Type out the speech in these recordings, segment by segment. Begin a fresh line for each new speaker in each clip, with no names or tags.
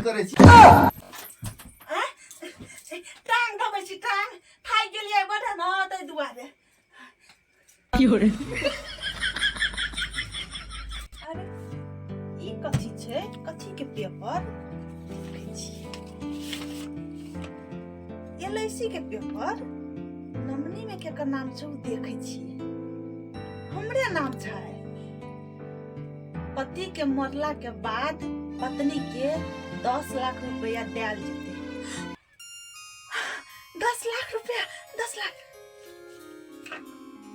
करै छी?
टांग दबै छी, टांग थाकि गेलियै बड़ ने, ताहि दुआरे। अरे, ई कथी छै? कथी के पेपर देखै छियै? एल I C के पेपर। नमनी में केकर नाम छै, ओ देखै छियै। हमरे नाम छै। पति के मरला के बाद पत्नी के 10 लाख रुपया देल जेतै। 10 लाख रुपया, 10 लाख।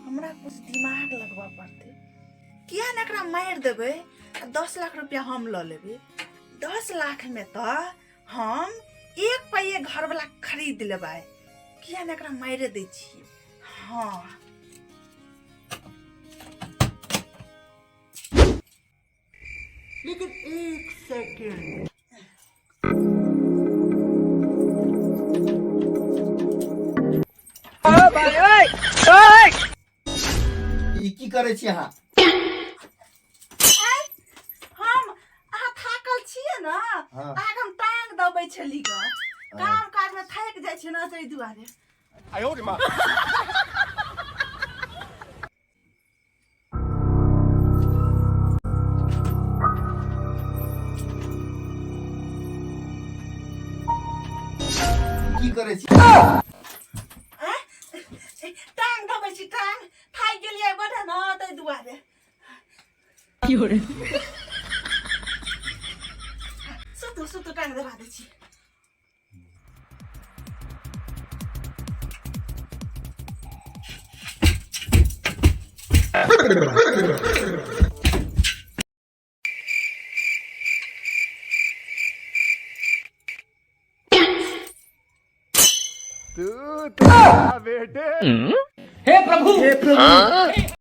हमरा कुछ दिमाग लगबऽ पड़तै। किया ने एकरा मारि देबै आ 10 लाख रुपया हम लऽ लेबै? 10 लाख में तऽ हम एक पाइए घरवला खरीद लेबै। किया ने एकरा मारि दै छियै? हाँ।
लेकिन एक सेकेंड। ई की करै छी अहाँ?
हम अहाँ थाकल छियै ने?
हाँ।
अहाँके हम टांग दबै छली गऽ। काम काज में थाकि जाइ छियै ने, ताहि दुआरे।
की करै छी?
टांग दबै छी, टांग। थाकि गेलियै बड़ ने, ताहि दुआरे। सुतू, सुतू, टांग दबा दै छी।
हे प्रभु, हे प्रभु।